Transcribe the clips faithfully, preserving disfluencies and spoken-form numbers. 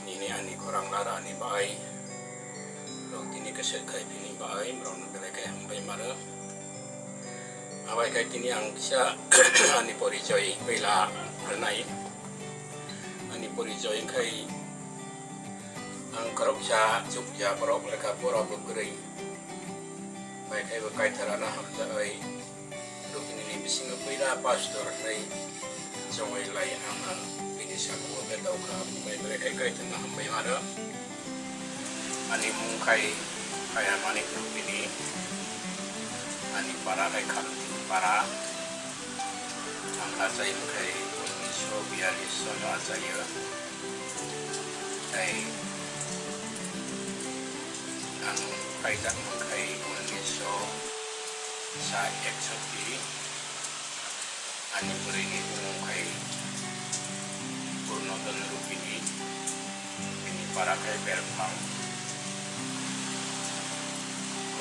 Nini ani khorang lara ni bai rok tini kese khai phini bai rok no belai khe hambai mano. Abai khai tini ang kisa ani porichoi pela rwnai. Ani porichoi khai ang khoroksa chukya borok lekha pora bo kwrwi. Bai khai bo kaithar ano hamjagwi. Rukini ni bisingo puila pastor hinwi chongwi lai ang bini samungo bedao kha, bai bai khai khai tongma hambai mano. Ani mung khai Kaya Manik Rukini, ani para khai Khaltini para, ang achai khai unisho biyalish sono achaio. Tei ang kaijak mangkhai unisho sa eksoti, ani bwrwini bumung khai Purnodon Rupini, bini para khai Belphang.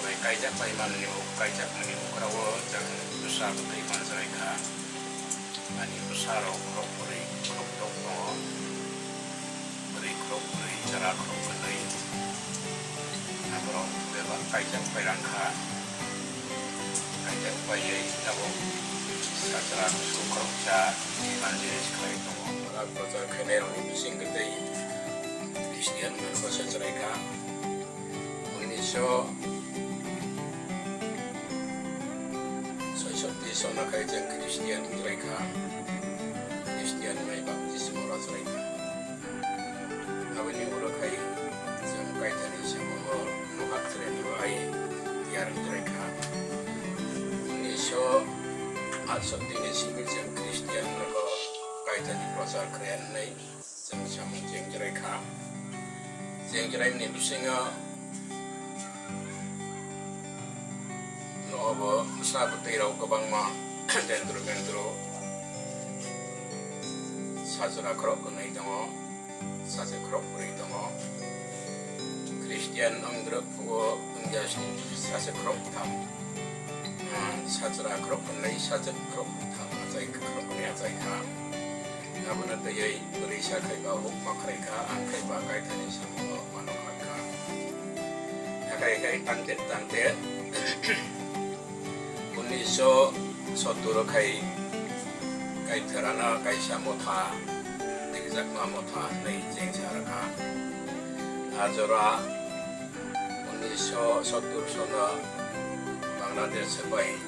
Obai kaijak bai manni, kaijak mani ukrao jang bwsa bwtwi manjai kha. Ani bwsarok khorok bwrwi khorok tok tongo, bwrwi khorok bwrwi chwra khorok bwrwi. Aborok bebak kaijak bai rang kha, kaijak baiwi tabuk sachwra kusu khoroksa manjwi khlai tongo. Rak prochar khainairokni bisingtwi Christian manba sachwrai kha. Unisho soisotti sona khai chwng Christian wngrai kha, Christian bai baptismo rwchwrai kha. Aboni ulo khai chwng Kaitorni samungo nokha chwraini bai tiyar wngrai kha. Unisho atsotti ni simi chwng Christian rwgo Kaitorni prochar khlai ya hwnwi. Chwng samung chengjerai kha. Chengjerai ni bisingo nobo bwsa bwtwi rok kwbangma dendro bendro sajra khorok kwnwi tongo, sajra khorok kwrwi tongo. Christian wngdrwk phuo wngya sajra khorok kwtham, sajra khorok kwnwi sajra khorok kwtham achai khorok kwnwi achai kha. Abono twiwi bwrwi sa khai ba huk ma khlai kha, ang khai ba Kaitorni samungo mano kha kha. Hakhai khai tangtet tangtet unisho sottur o khai Kaitorano kaisa motha, tikjakma motha hwnwi chengsa rwkha. A jora unisho sottur sono Bangladesh bai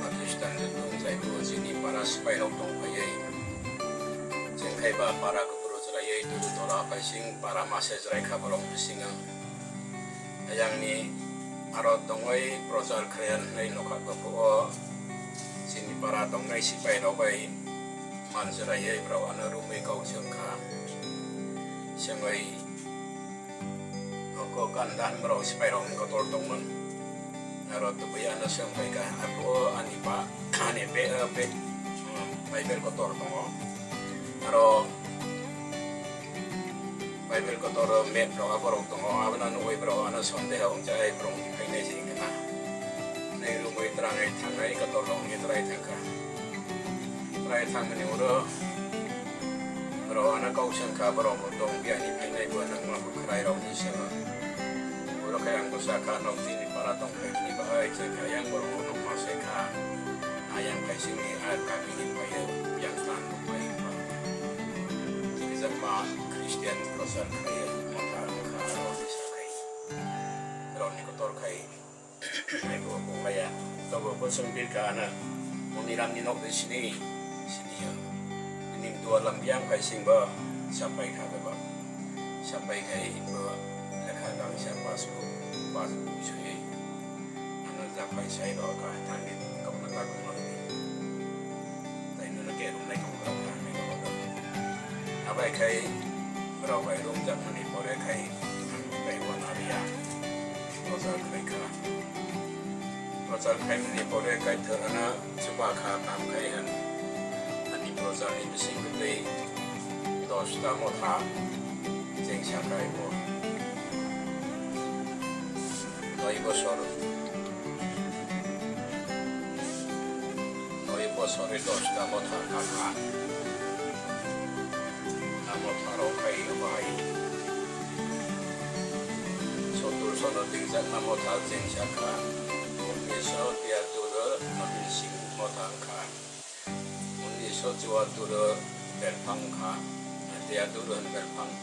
Pakistan jotto wngkhlai bo chini para sipairok tongphaiwi chengkhai ba para kupuro chwraiwi tubu tora paising para mase chwrai kha borok bisingo. Ayangni aro tongwi prochar khlaiya hwnwi nokha kuphur o chini para tongnai sipairok bai manchwraiwi borok ano romwi kok se wngkha. Sengwi Nokho ganda borok sipairokni kotor tongmani. Aro tubui ano swng phaikha, abo ani ba, ani be, be, um, Bible kotor tongo. Aro Bible kotor map rok aborok tongo, abono nugwi borok ano sondeho wngjak, ai borokni phainai se wngkha na. Nai romwi twrangwi thangnai kotor rok wngwi twrai thangkha. Twrai thangmani oro Borok ano kok se wngkha, borok bo tong phiya ni phainai bo nangma bwkhwrai rok ni saka. Oro khe ang bwsa kha, nok chini para tong phai bini bahai se kha, yang borok no nokma se kha. Ayang khai sini ar kami ni phai yang tan phai. Kisa ma Christian prochar khai motha wngkha aro ni sakai. Rok ni kotor khai. Aibo bo maya, tobo bosong birka ana, moniram ni nok de sini, sini ya. Ini dua lam yang kai sing ba, sampai kha ba. Sampai kai ba, lekha kang sia pas ko, pas ko sui. Ana ja pai sai ro ka, tang ni, ka na ta ko ma ni. Tai nuna ke rum nai ko ka, nai ko ka. Abai khai, rok bai rum jak mani pore khai, tai wana ria. Prochar khai kha. Prochar khaimani pore Kaitor ano chuba kha, kam khai hwn. Ani procharni bising twi dosta motha chengsa khai bo. Noi bosor, noi bosor dosta motha kha kha. A motha Sotur sono tingjakma motha chengsa kha. Unisho tiyatur no bising motha wngkha. Unisho chuatur berphang kha. Tiyatur berphang.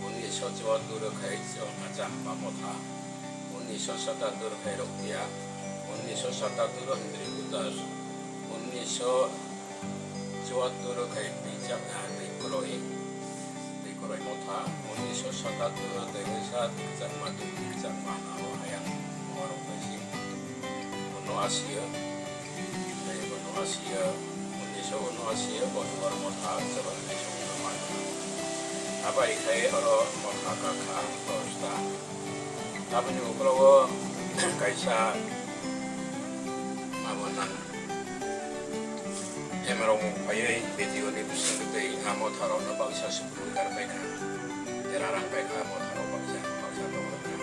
Unisho chuatur khai chama motha. Unisho satatur khai roktiya. Unisho satatur hindri kutas. Unisho Chuatur khai twi chak, ah, twi kwrwi, twi kwrwi motha, unisho satatur twi waisa twi chakma, twi twi chakma, abo hayang moro khai si. Uno asia, tei uno asia, unisho uno asia, bo duar motha, chwla unisho uno motha. Abo hai khai oro motha kakha, dosta. Aboni ukologo kaisa abo nang. Camera rok phaiwi video ni bising twi amo tharok no baksa sukuru kar pai kha. Tera rang pai kha amo tharok baksa baksa tong rok kha.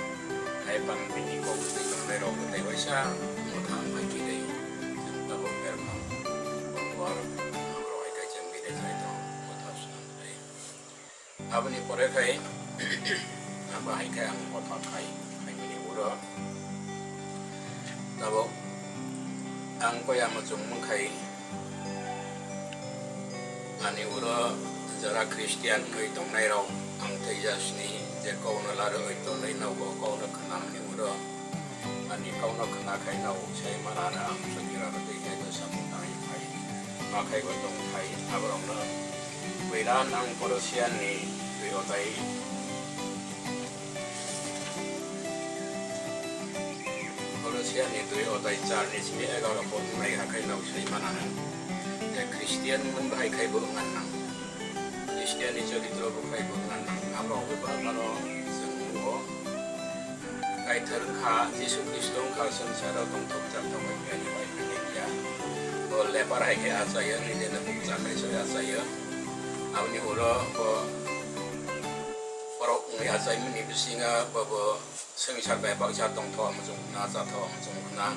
Hai pang bini kok twi tongnai rok tei waisa motha pai kiri. Tabuk berma. Bongwar amo rok hai kaisa bini jai tong motha swnam pai. Aboni pore khai, bahai khai ang motha khai, khaimani uro. Tabuk ang koi ama chwngmung khai, ani uro jora Christian wngwi tongnai rok ang theijasni je kokno larwi tongnai nogo kokno khwnamani uro. Ani kokno khwna khai no sai manana ang sokirok twi khai no samung tangwi phai. Ma khai bo tong khai aborokno puila nang Kolosiani twi otai, Kolosiani twi otai char ni simi egaroh bo wngnai ha khai no sai manana. Je Christian wng bahai khai bo wngna nang. Christian ni choritro bo khai bo wngna nang. Aborok bo ba mano chwng nugo. Kaithar wngkha, Jisu Khristo wngkha swngcharo tongthok chatokbai phiyani bai phaiya. Bo lepar hai khe achaio, nini no bukcha khai soi achaio. Aboni ulo bo borok wngwi achaimani bisingo bo, bo swngchar bai baksa tongthok muchung khna, chathok muchung khna,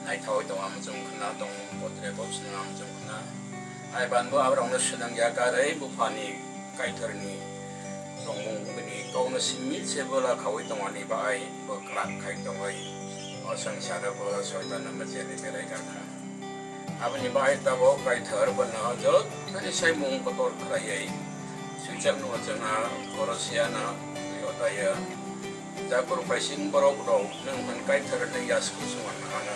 naithok tongma muchung khna, tongmung potre bopsna muchung khna. Hai ban bo aborokno swnamya karwi buphani Kaithorni tongmung bini kokno simi se bwla khaui tongmani bai bo kwrak khai tongwi o swngcharo bo soitanno mecheri belai kha. Aboni bai tabuk Kaithor bono jottoni saimung kotor khlaiwi swijak no chwngna Kolosiano twi otaio. Jakur paising borok rok nwng hwn Kaithor ni yasku swngo nahano.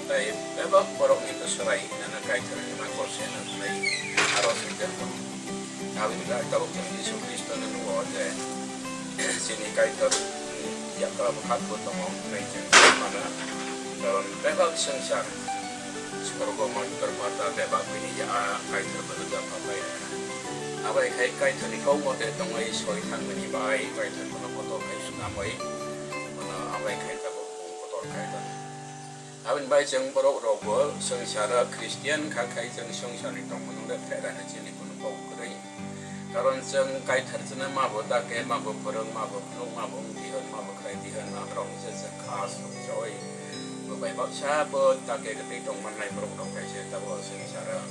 Tai bebak borok ni bwswrai nana Kaithor ni ma kor se nang nai aro swijak rok. Aboni bai tabuk chwng Jisu Khristo no nungo je chini Kaithor ni yakla bwkhak bo tongo hwnwi chwng mano. Karon bebak swngchar Sorgo montro mata bebak bini ya Kaithor bono japa bai rwkha. Abai khai Kaithor ni kok mote tongwi soi thangmani bai Kaithor bono kotor khai swnamwi bono abai khai tabuk bung kotor khai tono. Aboni bai chwng borok rok bo swngcharo Christian kha khai chwng swngchar ni tongmung no pherani chini bono kok kwrwi. Karon chwng Kaithar chwngno mabo take, mabo phwrwng, mabo phunuk, mabo wng di hwn, mabo khlai di hwn, aborok wngse chwng kha sukchoi. Bo bai baksa bo take kwtwi tongmannai borok rok kaisa tabuk swngcharo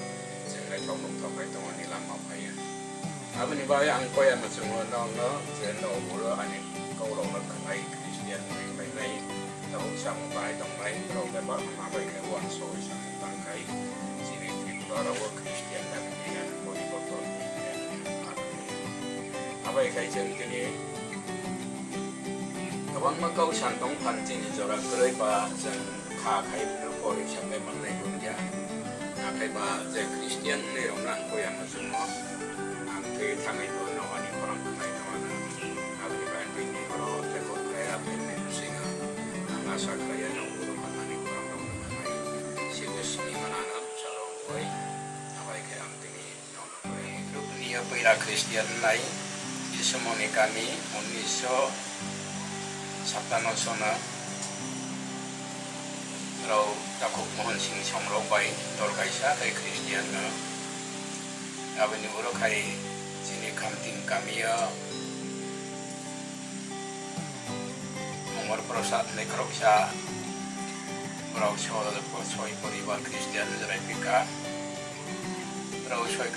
chwng naithok nukthok khai tongmani lama phaiya. Aboni bagwi ang koya mwchungo nokno je nok ulo ani kokrokno khwnai Christian wngwi phainai. Tabuk samung bahai tongnai borok bebak wngma bai khe uansugui samung tang khai chini Tripura rogo Christian dabi khe poriborton wngwi khe abai khai chwng tini kwbangma kau san tong phan chini jora kwrwi ba chwng kha khai phano pori sanai manlai rwngya. Nakhai ba je Christian wngwi rokno ang koya mwchungo. Ang twi thangwi bo nohani khorang khnai nohana. Aboni bai ang twi ni oro tei kok khlai ya tei ni bisingo ang asa khlai ya nohani khorang rok khnai. Sibo sini mana ang salo oi. Abai khe ang tini nohno khlai. Rukni ya puila Christian nai. Isomoni kami unniso saptano sona. Rao takhuk Mohon Singh Somrok bai dol kaisa tei Christian no. Aboni oro khai chini Khamting kamio Mongol Prasad hinwi khoroksa borok so-, soi poribar Christian wngwi phaikha. Borok soi,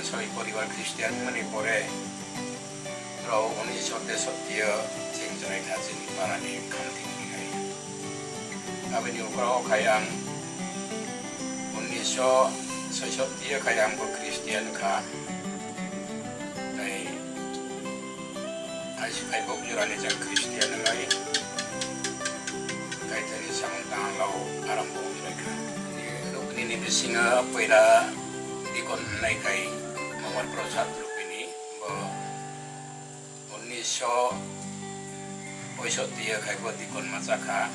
soi poribar Christian wngmani pore Rok unisho tesotti o cheng chwrai kha chini parani khamthing ni hai. Aboni ukra o khai ang unisho soisotti o khai ang bo Christian kha. Tai aisuk hai bok jora ni jang Christian nai. Kaithani samung tang lao aram bo jora kha. Ni rukni ni bisinga poila dikon nai khai Mongol Prasad rukni bo unisho poisotti o khai bo dikon ma cha kha.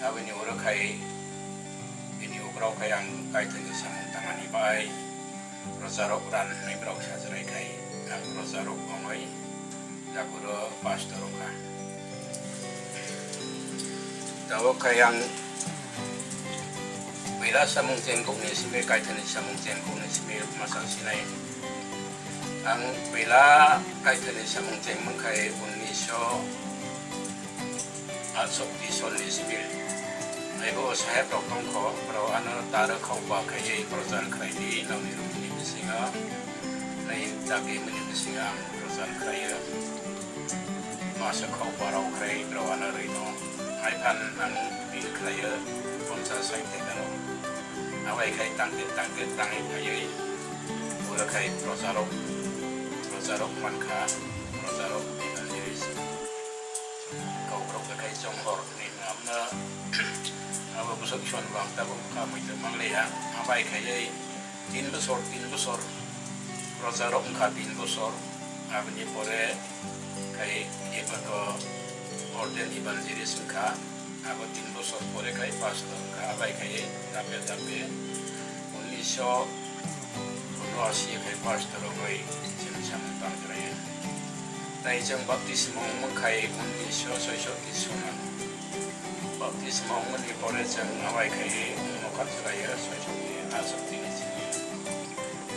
Aboni oro khai bini ukrok khai ang Kaithani samung tangani bai procharok ran hwnwi borok sajrai khai ang procharok ongoi jakuro pastor wngkha. Tabok khai ang puila samung chengkukni simi, Kaithani samung chengkukni simi masa sinai. Ang puila Kaithani samung chengmung khai unisho atsokti sonni simi. Aibo saheb rok tongkho, borok ano taro khokba khaiwi prochar khlaidi, nokni rukni bisingo, nai dagi mani bisingo ang prochar khlaio. Masa khokba rok khai borok ano rwi no. Haiphan ang bil khlaio ponchas sait theka rok. Abai khai tangte tangte tangwi phaiwi oro khai procharok, procharok mankha, procharok evangelist. Kok rok khai chonghor ni namna abo bwswk son bang tabuk kha muitu mangliya. Abai khai tin bosor, tin bosor procharok wngkha, tin bosor. Aboni pore khai eba to ordained evangelist wngkha. Abo tin bosor pore khai pastor wngkha. Abai khai dape dape unisho unoashi khai pastor wngwi chini samung tangkrai. Tai chwng baptismo wngmung khai unisho soisotti sona. Baptismo wngmani pore chwng abai khai nokha chwraio soisotti aswk tini chini.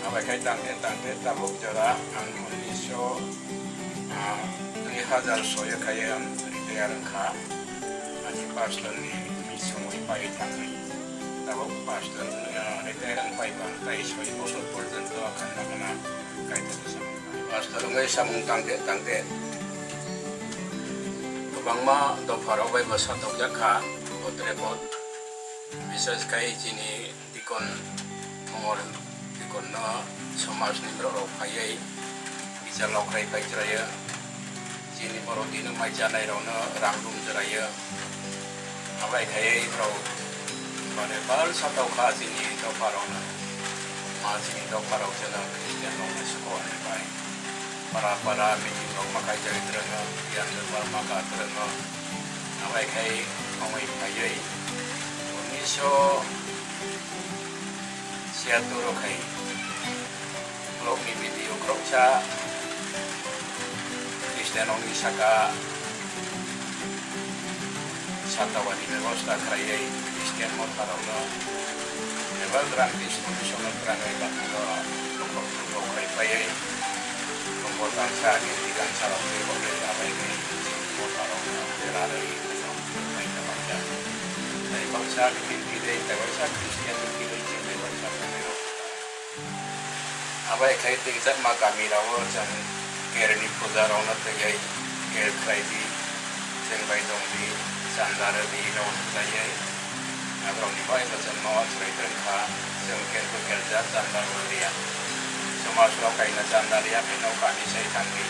Abai khai tangte tangte tabuk jora ang unisho, ah, dui hazar soi khai ang retire wngkha. Ani pastor ni bisingwi pai thangwi tabuk pastor, ah, retire wng pai bang tai soi bosor porjonto khanna gana kaitani samung. Pastor wngwi samung tangte tangte kwbangma dopharok bai bwsa tokjak kha, botre bot. Bisas khai chini dikon mongol dikonno somajni borok rok phaiwi bichar rok khai pai chwraio. Chini borok dino mai chanai rokno rang rum chwraio. Abai khai borok mane bal satau kha chini dopha rokno. Ma chini dopha rok chwla Christian rokno sukoni bai. Para para meeting rok ma khai jai twrwngno, yan dorbar ma ka twrwngno. Abai khai thongwi phaiwi unisho siyatur o khai blog ni video khoroksa Christian rokni saka satawani bebosta khlaiwi Christian motharokno eba Grand Disposition o twrangwi bakhugo bokhok thwngwi phaiwi Tongbo tangsa agi tigang sarok twi bo tei abai twi motharokno derarwi tongwi tongmani baksa. Tei baksa Bini twi tei baksa Christian ni twi tei baksa tongwi rok. Abai khai tei jakma kami rao chwng kerni puja rokno twiwi ker khlai di, chwng bai tong di, chanda rw di rok khlaiwi. Aborokni bai bo chwng no chwrai tong kha, chwng kerbo kerja chanda rw liya. Somaj rok kaina chanda liya khe no kami sai thang di.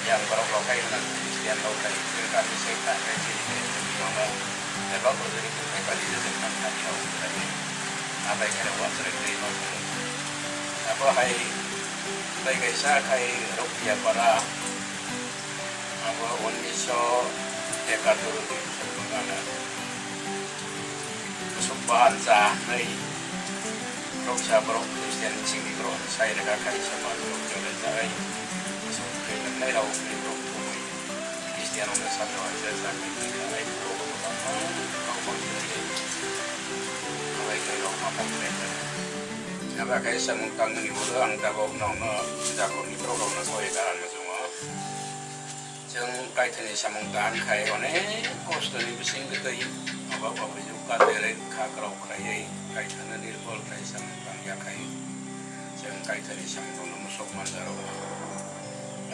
Yang borok rok hai hwnna Christian rok hai chwng kami sai thang khe chini khe chwng rok no eba bwrwi tong khe kali jajak thang thani rok khlaiwi. Abai khe rok chwrai twi no khlai. Abo hai bai kaisa khai Rukhiya para, abo unisho ekatur ni bwswk bahan cha hwnwi ruksa borok Christian singni borok sai rwkha khai sama borok jole jai bwswk khai nwngnai rok ni borok thumwi Christian rok no sakha waisa sakha khai borok rok bang bang rok bang jole abai khai rok ma bang khai. Aba khai samung tangmani ulo ang tabok nokno jakurni borok rokno koi karan muchungo. Chwng Kaithani samung tang khai onek kostoni bising twi aba aba juk ka tere kha kwrwk khlaiwi Kaithano nirbol khlai samung tang ya khai. Chwng Kaithani samung no musok manjaro.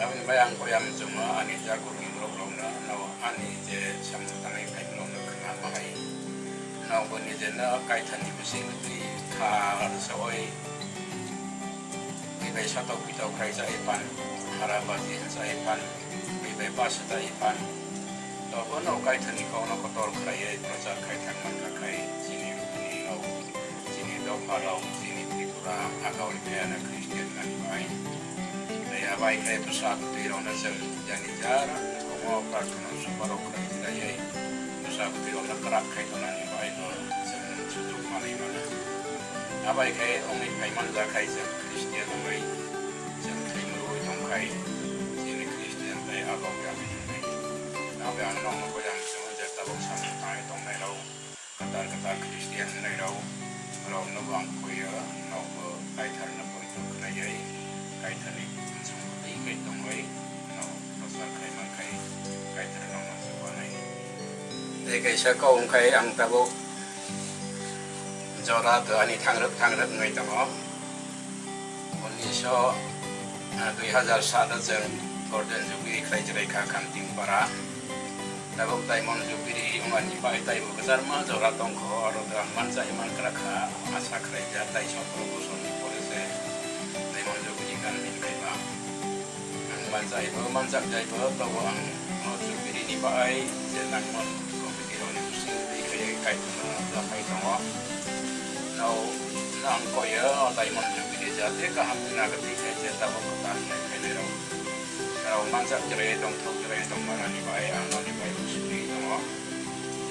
Aboni bai ang koyam chwngno ani jakurni borok rokno, no ani je samung tangnai khai borokno khna bahai. No boni je no kaithani bising twi kha ar sawi. Twi bai satok pitok khai chai pan, hara baji chai pan, twi bai pas chai pan. To bono kaithani kokno kotor khlaiwi prochar khai thangman kha khai chini rukni rok. Chini dopha rok, chini Tripura, agao ni phai ano Christian nani bai. Tei abai khe bwsa bwtwi rokno chwng jani jar omo prarthana subha rok khlai khlaiwi bwsa bwtwi rokno kwrak khai tongnani bai no chwng sujuk manwi mano. Abai khe wngwi phai man jak khai chwng Christian wngwi chwng thwimurwi tong khai chini Christian tei agao khe aboni wngwi. Abai ang nokno koyang chwng je tabuk samung tanwi tongnai rok. Kwtal kwtal Christian wngnairok, rokno bo ang koi o, nokbo Kaitharno poito khlaiwi, Kaitharni bwskango twi khai tongwi, nok prochar khai man khai, Kaithar nokno chubanai. Tei kaisa kok wng khai ang tabuk jora to ani thangrwk thangrwk wngwi tongo. Unisho, ah, dui hazar sat o chwng Golden Jubilee khlai chwrai kha Khantingpara. Tabuk Diamond Jubilee wngmani bai taibo kwchar ma jora tongkho, aro ang manchai man kra kha, asa khlai ja, tai sotro bosor ni pore se Diamond Jubilee gan min kaiba. Ang manchai bo, manchak jai bo, tobo ang o Jubilee ni bai je nangmon committee rok ni bising twi khai kai tongma japai tongo. Nao, nang koyo Diamond Jubilee jate kaham na gati khai je tabuk kwtal khai khai rok. Rao manchak jere tongthok jere tongmarani bai ang noni bai bo suri tongo.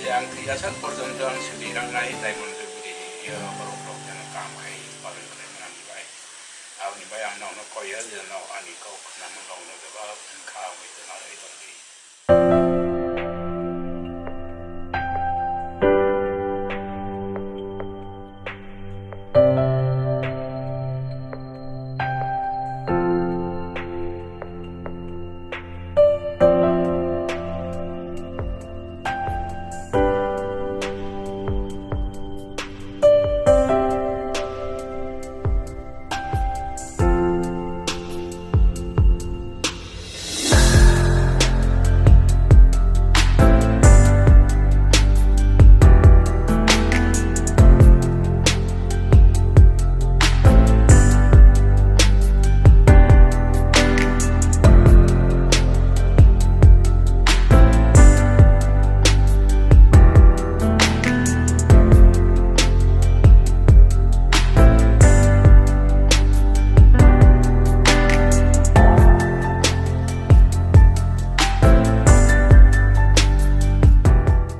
Je ang thwi asal porjonto ang suri rangnai Diamond Jubilee ni yo borok rok jeno kam khai paron khlai manani bai. Aboni bai ang nokno koyo je nok ani kok khnaman rokno jeba wngkha